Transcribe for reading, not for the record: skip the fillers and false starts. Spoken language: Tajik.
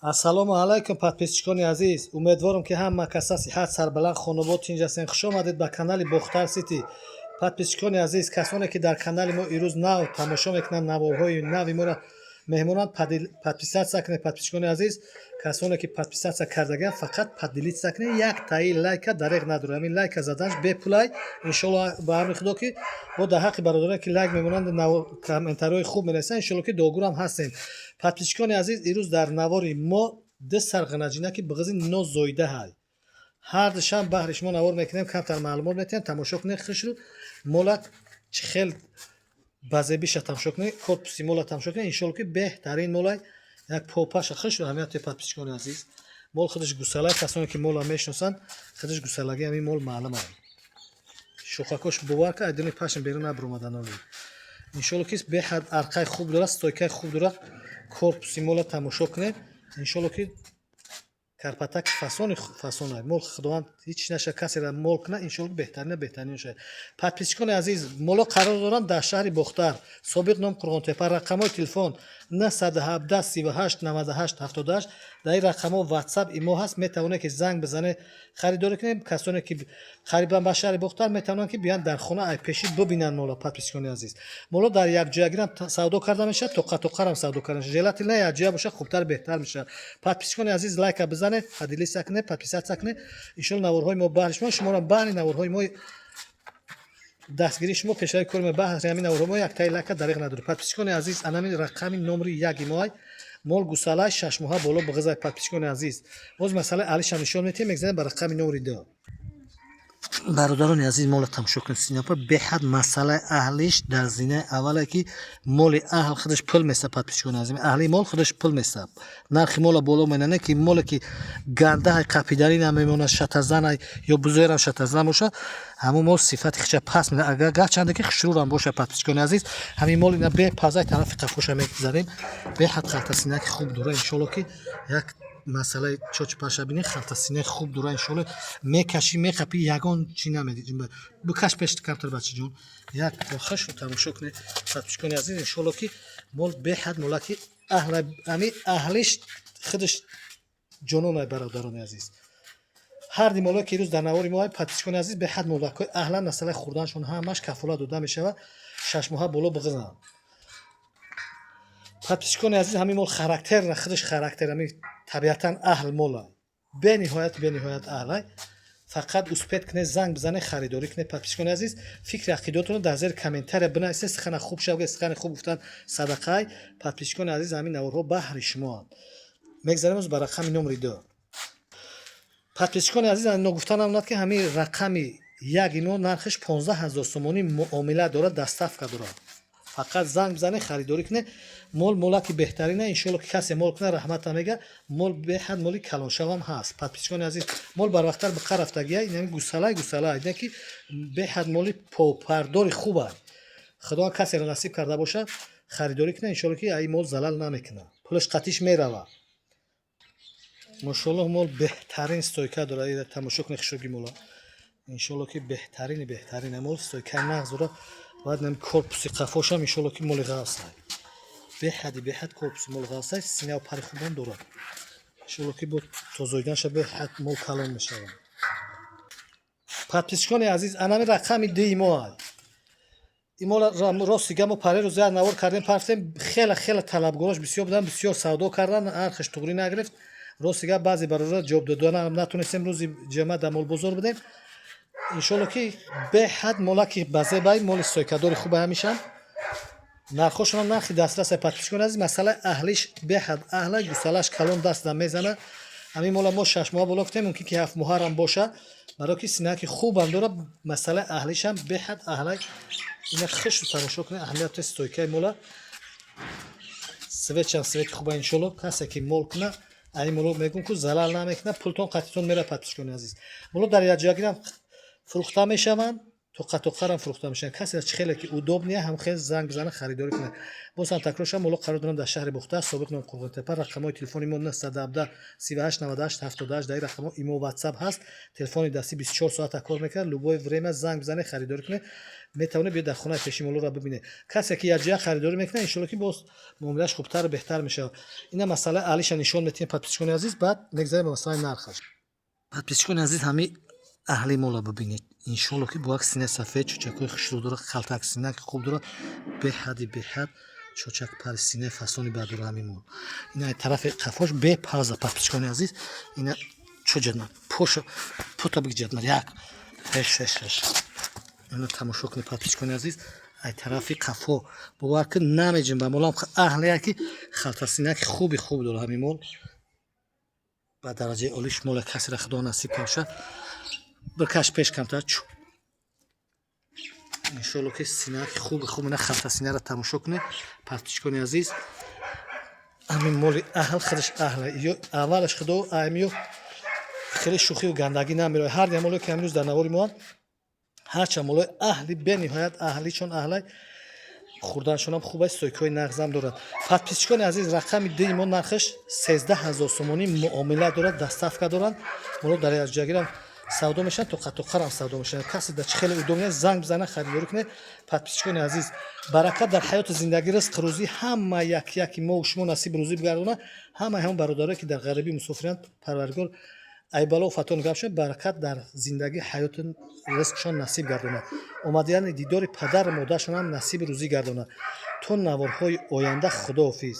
Ассалому алайкум, подписчикони азиз. Умедворам, ки ҳама каса сиҳат, сарбаланд, хонобод, тинҷ ҳастен. Хуш омадед ба канали Бохтар Сити. Подписчикони азиз, касоне ки дар канали мо ирӯз нав тамошо мекунанд, наворҳои нави моро меҳмонанд, подписаться кунед. Подписчикони азиз, касоне ки подписаться кардагианд, фақат поделиться кунед. Як таи лайка дареғ надорад. Ҳамин лайка заданаш бепулай. Иншолло, ба амри Худо, ки бо дар ҳаққи бародароне ки лайк мемонанд, комментариҳои хуб менависанд, иншолло, ки дуогӯрам ҳастем. Подписчикони азиз, ирӯз дар навори мо ду сар ғанаҷина, ки бағизи нозоида ҳай, ҳар душанбе баҳри шумо навор мекунем, камтар маълумот метиҳем. Тамошо кунед, хушрӯ мола чӣ хел базебиша тамошо кунед, корпуси мола тамошо кунед. Иншолло, ки беҳтарин молай, як попаша хушрӯ ҳамияти. Подписчикони азиз, мол худаш гусалай. Касоне ки мола мешиносанд, худаш гусалаги ҳамин мол маълум ай. Шохакош, бовар ка, айдони пашм берун набуромаданоли. Иншолло, ки беҳад арқаи хуб дорад, стойкаи хуб дорад. Корпуси мола тамошо кунед. Иншолло, ки карпатак фасони фасонай мол. Худованд ҳеҷ наша, касера мол кунад, иншолло, беҳтарина беҳтарин шояд. Подписчикони азиз, моло қарор доранд дар шаҳри Бохтар, собиқ ном Қурғонтепа. Рақамҳои телефон 917 38 98 78. Дар ин рақамҳо Ватсап, Имо ҳаст, метавонед, ки занг бизанед, харидорӣ кунед. Касоне ки қарибан ба шаҳри Бохтар, метавонанд, ки биёянд, дар хона ай пешӣ бибинанд моло. Подписчикони азиз, моло дар якҷоягирам савдо карда мешавад, тоқа тоқарам савдо карда мешавад. Желательно якҷоя бошад, хубтар, беҳтар мешавад. Подписчикони азиз, лайка бизанед, поделиться кунед, подписаться кунед. Иншолло, наворҳои мо баҳри шумо, шуморо баҳри наворҳои мо, дастгирии шумо, пешрави кори мо. Баҳри ҳамин наворҳо мо яктаи лайка дареғ надорем. Подписчикони азиз, анамин рақами номри яки мо ай. Мол гусалай, 6 моҳа боло бағизай. Подписчикони азиз, боз масъалаи алишам нишон метиҳем. Мегзанем ба рақами номри ду. Бародарони азиз, мола тамошо кунед. Синапа беҳад масъалаи аҳлиш дар зинаи аввале, ки моли аҳл худаш пул места. Подписчикони азиз, аҳли мол худаш пул места, нархи мола боло менане. Ки моле ки гандаҳай, қапидарӣ намемонад, шатазанай ё бузоерам шатазан бошад, ҳамун мол сифати хича паст мена, агар гарчанде ки хушрӯрам бошад. Подписчикони азиз, ҳамин мол ина бепазай тарафи қафоша мегзарем. Беҳад халтасинаки хуб дора. Иншолло, ки як масъалаи чочпаша бинед, халтасинаи хуб дора. Иншолло, мекашӣ, меқапӣ, ягон чӣ намедӣ. Бикаш пеш камтар, бачаҷон, як хушу тамошо кунед. Подписчикони азиз, иншолло, ки мол беҳад молаки аҳла, ами аҳлиш худаш ҷононай. Бародарони азиз, ҳар ди молое ки ирӯз дар навори мо, подписчикони азиз, беҳад молакҳои аҳлан, масъалаи хӯрданашон ҳамаш кафолат дода мешавад. 6 моҳа боло биғизанд. Подписчикони азиз, ҳамин мол характер, худаш характер, ҳамин табиатан аҳл мола, бениҳоят, бениҳоят аҳлай. Фақат успеть кунед, занг бизанед, харидорӣ кунед. Подписчикони азиз, фикри ақидотонро дар зери комментария бинависед. Сухана хуб шав, сухани хуб гуфтан садақай. Подписчикони азиз, ҳамин наворҳо баҳри шумоанд. Мегзарем ба рақами номри ду. Подписчикони азиз, ногуфта намонад, ки ҳамин рақами як ино нархиш 15 000 сомонӣ, муомила дорад, доставка дорад. Фақат занг бизанед, харидорӣ кунед. Мол молаки беҳтарина. Иншолло, ки касе мол кунад, раҳмата мега. Мол беҳад моли калоншавам ҳаст. Подписчикони азиз, мол барвақттар биқа рафтагия. Инами гусалай, гусалай ине, ки беҳад моли попардори хуба. Худованд касеро насиб карда бошад, харидорӣ кунад. Иншолло, ки ай мол залал намекунад, пулаш қатиш мерава. Мошоллоҳ, мол беҳтарин стойка дорад. Тамошо кунед хушроги мола. Иншолло, ки беҳтарини беҳтарин мол, стойкаи нағз дорад. Баъд нами корпуси қафошам, иншолло, ки моли ғафсай, беҳади беҳад корпуси мол ғафсай, синаву пари хубам дорад. Иншолло, ки бо тозоиданша беҳад мол калон мешавад. Подписчикони азиз, анами рақами дуи мо ай. Имо рости га, мо паре рӯз як навор кардем, парафтем. Хеле хеле талабгорош бисёр буданд, бисёр савдо кардан, нархаш туғрӣ нагирифт. Рости га, баъзе бародаро ҷавоб додан натонистем. Рӯзи ҷамъа дар молбозор будем. Иншолло, ки беҳад молаки базебай, моли стойкадори хубе ҳамешам. Нархошонам нархи дастраса. Подписчикони азиз, масъалаи аҳлиш беҳад аҳла, гусалаш калон, даста мезана. Ҳамин мола мо 6 моҳа боло гуфтем, мумкин ки 7 моҳарам боша, барои ки синаки хубам дорад. Масъалаи аҳлишам беҳад аҳлай. Ина хишу тамошо кунед, аҳамияти стойкаи мола, светчам свети хуба. Иншолло, касе ки мол куна, ани моло мегӯм, ку залал намекунад, пултон қатитон мера. Подписчикони азиз, моло дар якҷоягирам фурӯхта мешаванд. Тоқа тоқарам фурӯхта мешаванд. Касе чи хеле ки удобный, ҳам хел занг бизана, харидорӣ кунад. Боз ҳам такрор шавам, моло қарор дорам дар шаҳри Бохтар, собиқ ном Қурғонтепа. Рақамҳои телефони мо 917 38 98 78. Дар ин рақамҳо имо, Ватсап ҳаст. Телефони дастӣ 24 соата кор мекунад. Любое время занг бизанед, харидорӣ кунед. Метавонед биёед, дар хонаи пеши молоро бибинед. Касе ки якҷоя харидорӣ мекунад, иншолло, ки боз муомилааш хубтару беҳтар мешавад. Ина масъалаи аҳлиша нишон метиҳем, подписчикони азиз, баъд мегзарем ба масъалаи нархаш. Подписчикони азиз, ҳами аҳли мола бибинед. Иншолло, ки бо як синаи сафед, чӯчакҳои хушрӯ дорад, халтак синаки хуб дорад, беҳади беҳад чочак, пари синаи фасони бад дорад ҳамин мол. Ина тарафи қафош бепаза, подписчикони азиз. Ина чоҷадма поша пота бигиҷадма як хеш хеш хеш. Ина тамошо кунед, подписчикони азиз, ай тарафи қафо бовар кун, намеҷим ба молам аҳлия, ки халтасинаки хуби хуб дорад ҳамин мол, ба дараҷаи олиш. Мола касера Худо насиб кунад. Бикаш пеш камтар. Чу иншолло, ки синаки хуби хуб. Ина халтасинаро тамошо кунед, подписчикони азиз. Ҳамин моли аҳл худаш аҳла ё аввалаш худо аймиё хеле шӯхиву гандагӣ намерояд. Ҳар як моле, ки ҳамрӯз дар навори моанд, ҳарчанд молои аҳли, бениҳоят аҳли, чон аҳлай, хӯрданашонам хуб аст, стойкаҳои нағзам дорад. Подписчикони азиз, рақами дуи мо нархаш 13 000 сомонӣ, муомила дорад, доставка доранд. Моло дар якҷоягирам савдо мешаванд, тоқа тоқарам савдо мешаванд. Касе дар чӣ хеле удобный, занг бизана, харидорӣ кунед. Подписчикони азиз, баракат дар ҳаёту зиндагӣ, ризқ, рӯзӣ ҳама як яки мо шумо насиб рӯзӣ бигардона. Ҳамаи ҳамон бародарое, ки дар ғарибӣ мусофиранд, Парвардигор ай бало фато нигоҳ шуд, баракат дар зиндагӣ, ҳаёту ризқшон насиб гардонад. Омадияни дидори падару модаршонам насиби рӯзӣ гардонад. То наворҳои оянда, худоҳофиз.